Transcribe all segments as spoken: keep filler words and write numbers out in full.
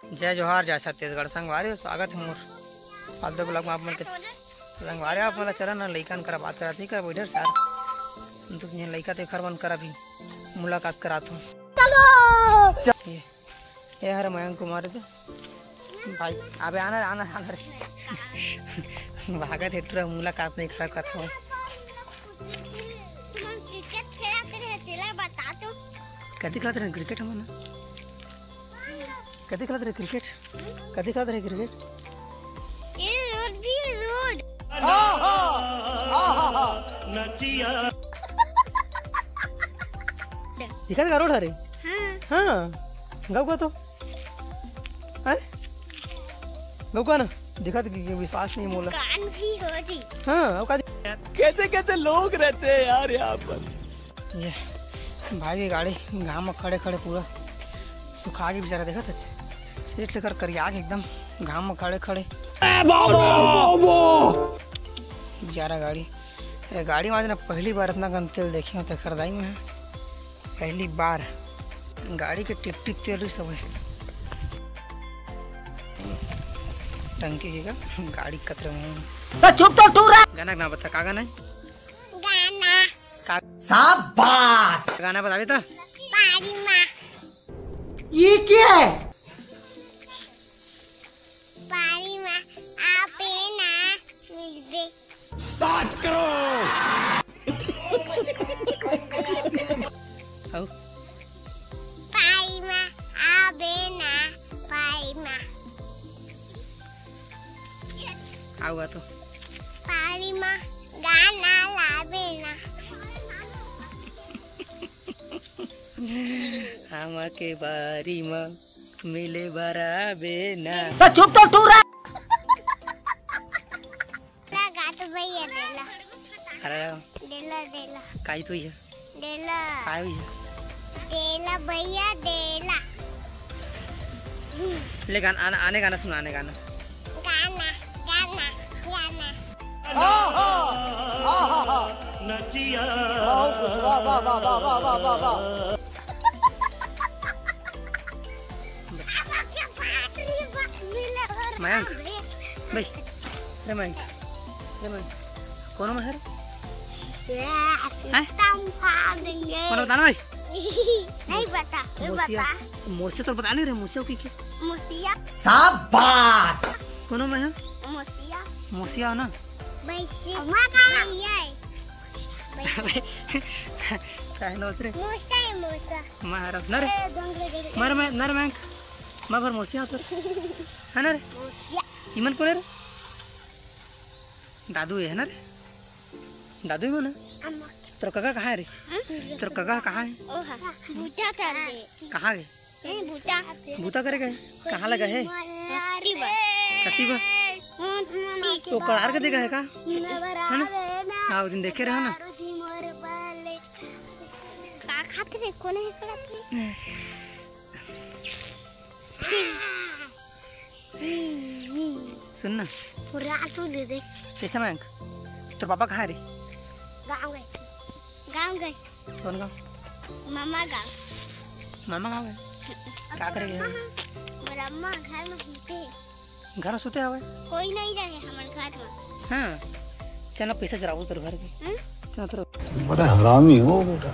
जय जोहार, जय छत्तीसगढ़। संगवारी हो, स्वागत हे मोर फालतू vlog में आप मन के। संगवारी, आप मन ला चलन ना लइकन करा बात करत ही कर बैठे सार। दू तीन लइका ते खर मन करा भी मुलाकात करात हूँ। ये, ये हर मयंक कुमार दे भाई, अबे आना, आना, आना रे। भागत हे टूरा, मुलाकात नहीं करा कथो। तुमन क्रिकेट खेलत रहे, तेला बता तो। कति खेलत रहे क्रिकेट हमन? कति खेलत रहे क्रिकेट? कति खेलत रहे क्रिकेट? ये रोड भी रोड। दिखत का रोड हरे? हाँ। हाँ। गऊ का तो? हैं? गऊ का ना? दिखत कि, कि विश्वास नहीं मोला। कान भी हो जी। हाँ, अब का कैसे कैसे लोग रहते हैं यार यहाँ पर। ये भाई के गाड़ी घाम में खड़े खड़े पूरा सुखा के बेचारा, देखत हच, सेठ लेकर करिया के एकदम घाम में खड़े खड़े। बेचारा गाड़ी, ये गाड़ी में आज ना पहली बार इतना कन तेल देखे हो, तेखर दाई में पहली बार गाड़ी के टिप टिप तेल रही सब है। टंकी के का गाड़ी कतरे में। तो चुप तो टूरा। गाना ना बता, का गाना है? गाना। का शाबाश। गाना बताबे तो। पारी माँ। ये क्या है? पारी माँ, आपे ना मिलबे। बात करो। आऊ। पारी माँ, आबे ना, पारी माँ। आऊ बा तो। पारी माँ, गाना लाबे ना। हमके बारी माँ मिले बराबे ना। तो चुप तो टूरा। ला गात भैया देला। अरे। देला, देला। काई तो ये? देला। काई ये? देला भैया, देला। ले गाना, आने, आने गाना सुना, आने गाना। गाना, गाना, गाना। आहा, आहा, आहा। वाह, वाह, वाह। मयंक, भाई, अरे मयंक, अरे मयंक, कोनो में हर? हैं? कोनो बताना भाई? नहीं बता, नहीं मोसिया, बता। मोसिया तो बता नहीं रहे, मोसिया की क्या? मोसिया। शाबाश। कोनो में है? मोसिया। मोसिया हो ना? भैंसी। माँ का है? काहे नोच रे? मोसा है, मोसा। मैं हरफ नर। ए, जंगल, जंगल। मर मैं, नर मैं। मैं भर मोसिया तो। है ना रे? मोसिया। इमन कोन है रे? दादू है ना रे? दादू ही हो ना? अम्मा। तोर काका कहाँ है रे? हाँ? तोर काका कहाँ है? ओ हा, बूता कर दे। कहाँ गए? ए, बूता। बूता करे गए? कहाँ लगा है? कत्ती बा। कत्ती बा? तो पड़ार के देगा है का? है ना? हाँ, वो दिन देखे रहे ना। का खाते रे, कोने है पड़ा थे? सुन ना। पूरा तू दे दे। कैसे मयंक? तोर पापा कहाँ है रे? गाँव गए। गाँव गए। कौन गाँव? मामा गाँव। मामा गाँव है? का करे गए? मोर अम्मा घर में सुते। घर में सुते हवे? कोई नहीं रहे हमर घर में। हाँ। चल ना, पैसा चुराबो तोर घर के। हम्म? चल ना, तोर बड़ा हरामी हो बेटा।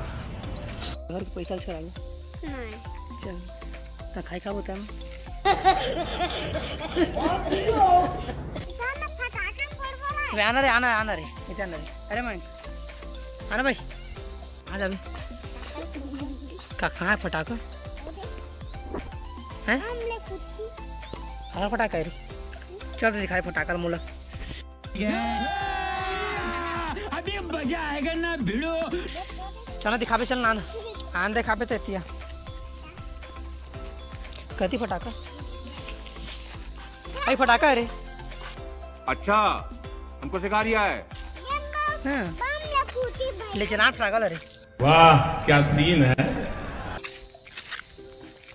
घर के पैसा चुराबो। नहीं। चल। ना खाई खाबो तब। अबे आना रे, आना, आना रे, इधर आना रे। अरे मैं, आना भाई, आ जा अभी। का, कहाँ है फटाका? हैं? कहाँ फटाका है रे? चल रे, दिखाई फटाका मोला। अभी मजा आएगा ना भिड़ो। चल ना दिखाबे, चल ना, आन दिखाबे तो एतिया। कति फटाका? भाई फटाका है रे। अच्छा, हमको सिखा रिया है। हाँ। ले चला फटाका ला रे। वाह, क्या सीन है।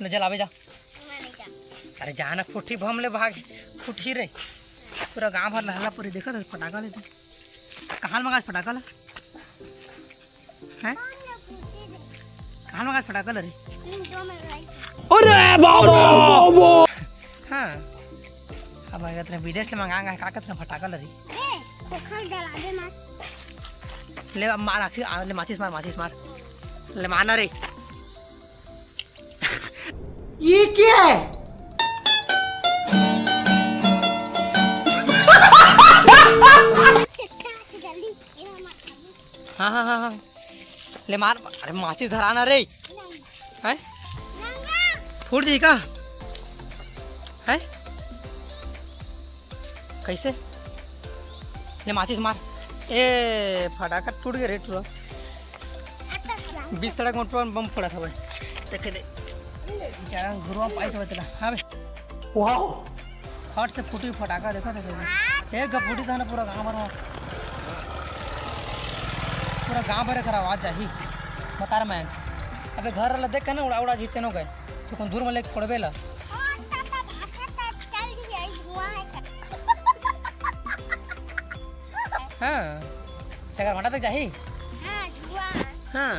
ले जलाबे जा। अरे जा ना, फुटी बम ले भाग, फुटी रे। पूरा गांव भर लहला पूरी देखत है, फटाका लेते। कहाँ मंगा फटाका ला? हैं? कहाँ मंगा फटाका ला रे? अरे बाबा। भाई, कतरे विदेश ले मंगा, मंगा, का कतरे फटाका लरी। ए, खोखल जला दे मत। ले, अब मार, आखिर, आ, ले, माचिस मार, माचिस मार। ले, मारना रे। ये क्या है? हाँ, हाँ, हाँ, हाँ। ले मार, अरे माचिस धराना रे। हैं? फूट जाई का? हैं? कैसे? ले माचिस मार। ए, फटाका टूट गया रे टूरा। बीच सड़क में टूरा बम फोड़ा था भाई। देखे दे। बेचारा गुरुआ पाइस बचला। हाँ बे। वाओ। फट से फूटी फटाका, देखा था। एक गप फूटी था ना, पूरा गांव भर में, पूरा गांव भर कर आवाज जाही। बता रहा मैं। अबे घर वाला देख के ना उड़ा उड़ा जीते नो गए। तो कौन दूर में लेके फोड़बे ला। हाँ। चकर भाटा तक जाही। हाँ, धुआं। हाँ।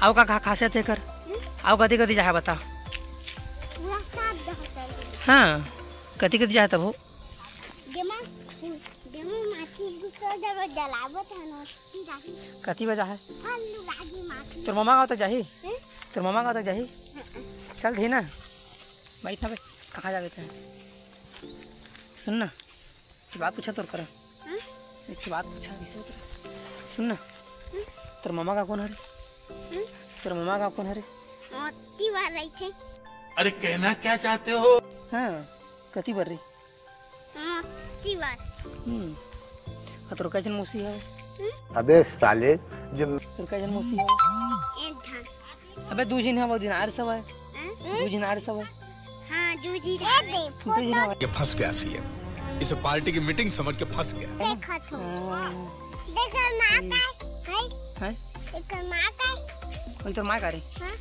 आउ का, का खासियत है कर? हम्म? आउ कदी कदी जाहे बता। पूरा साफ जगह चल गई। हाँ। कदी कदी जाहे तब हो? जेमा, जेमा माचिस गुस्सा जब जलावत है ना, जाही। कती बजा है? आलू रागी माचिस। तोर ममा गाँव तक जाही? हम्म? तोर ममा गाँव तक जाही? हाँ। चल धी ना। बैठ ना बे। कहाँ जाबे तैं? सुन ना, एक बात पूछा तोर करा। हाँ? एक बात पूछा, किसे तोर? सुन ना, हाँ? तोर ममा का कौन हरे? हाँ? तोर ममा का कौन हरे? मोती वाला ही थे। अरे, कहना क्या चाहते हो? हाँ, कती बर रे? मोती वाला। हम्म। आ तोर कैसन मौसी है? हम्म? अबे साले, जो तोर कैसन मौसी है? एक झन। अबे दू झिन है, वो दिन आर सब है। हैं? दू झिन आर सब है। हाँ, दू झिन ए, है। दे, दू झिन है। ये फंस गया सीएम, इसे पार्टी की मीटिंग समझ के फंस गया। देखा तो। हाँ। देख माँ का है। हैं? देख माँ का है। कोई तोर माँ का रे? हाँ?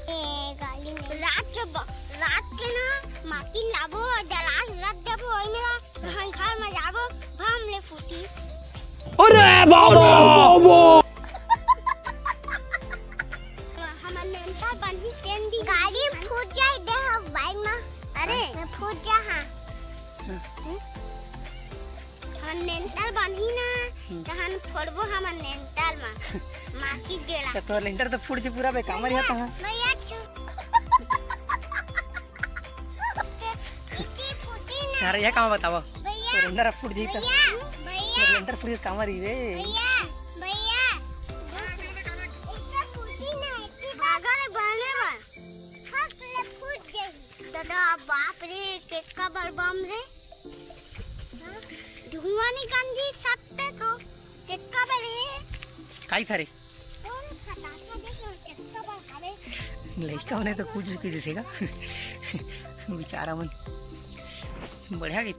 ए, गाली में। रात के ब-, रात के ना माटी लाबो और जलास रख देबो, ओई मेरा घर में जाबो, बम ले फूटी। अरे बाबा! हमर नेंटर बनही तेन दिन गाड़ी फूट जाए दे हो बाइक में। अरे, मैं फूट जा, हाँ। हम्म? हमर नेंटर बनही ना, हम्म। तहन फोड़बो हमर नेंटर में। माँ की गेला। तो तोर लेंटर तो फूट जी पूरा बेकामर ही होता है। भैया, टूटी फूटी ना। यार, ये काम बतावा। भैया, तो लेंटर फूट जी तो। भैया, भैया। लेंटर फूट जी काम रही रे। भैया, भैया। इससे फूटी ना, इससे भागा रे बहने बा। फट ले फूट गई। दादा, बाप रे, केतका बड़ बम रे। हाँ? धुआं निकल जी, सब पे को। केतका बड़ रे। काई थारे? अरे, फटाका देख, केतका बड़ हवे। लइका होने तो कुछ भी कह देगा। बेचारा मन बढ़िया गई।